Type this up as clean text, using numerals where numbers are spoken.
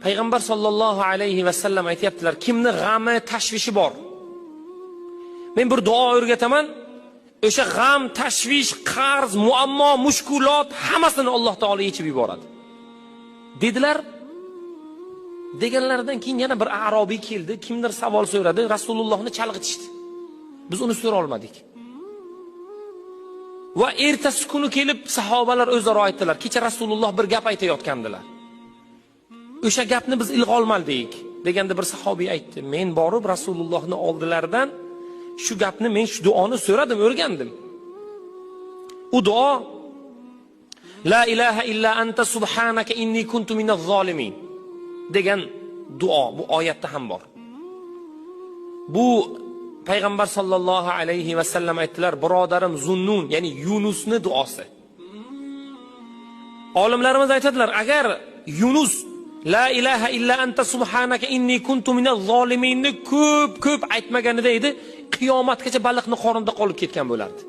Payg'ambar sollallohu alayhi vasallam aytyaptilar, kimni g'ami, tashvishi bor, men bir duo o'rgataman, o'sha g'am, tashvish, qarz, muammo, mushkulot hammasini Alloh taolo yechib yuboradi. Dedilar. Deganlaridan keyin yana bir arobiy keldi, kimdir savol so'radi, Rasulullohni chalg'itishdi. Biz uni so'ra olmadik. Va ertasi kuni kelib sahobalar o'zaro aytdilar, kecha Rasululloh bir gap aytayotgandilar. O'sha gapni biz ilg'a olmadik deganda bir sahobiy aytdi, men borib Rasulullohni oldilaridan shu gapni, men shu duoni so'radim, o'rgandim. U duo la ilaha illa anta subhanaka inni kuntu minaz zolimin degan duo, bu oyatda ham bor. Bu payg'ambar sollallohu alayhi vasallam aytdilar, birodarim Zunnun, ya'ni Yunusni duosi. Olimlarimiz aytadilar, agar Yunus la ilaha illa anta subhanaka inni kuntu minaz zoliminni ko'p ko'p aytmaganida edi, qiyomatgacha baliqni qornida qolib ketgan bo'lardi.